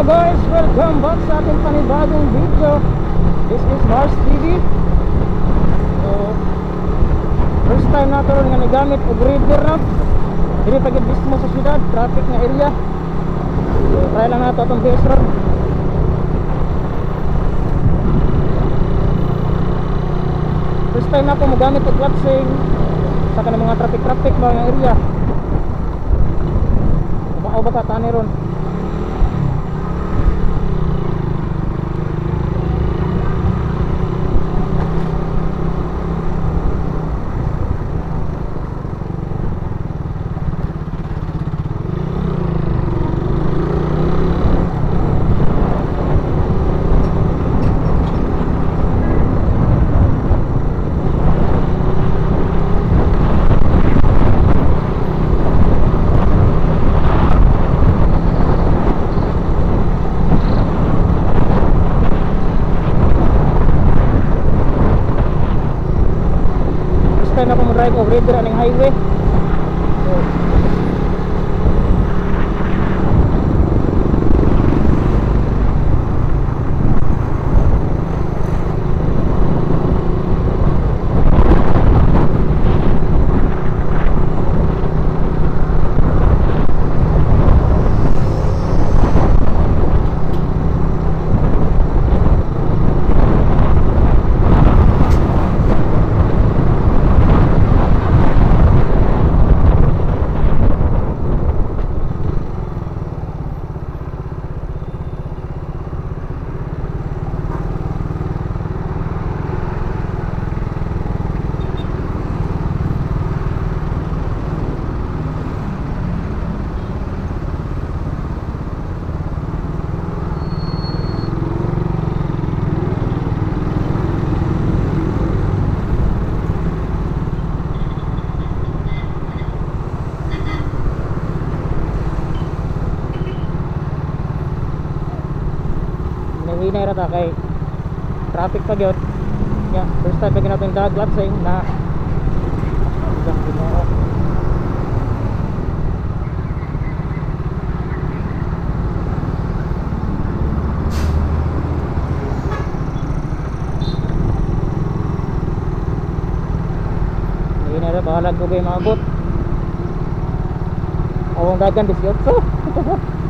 Guys, welcome back sa ating panibagong video. This is Mars TV. So, first time na ron nga nagamit og rider na. Dili pa gid mismo sa syudad, traffic nga area. So, try lang nato atong base ron. First time na ako mogamit og clutching sa kanang mga traffic-traffic mga area. Mao ba ta tani ron? First time ako mo-drive og rider aning highway. So, hinay ra ta kay traffic pa gyud. Yeah, first time pa gyud natin dag clutching na. Ginoo. Hinay ra, bahalag ko kay maabot. Awang dagan 18.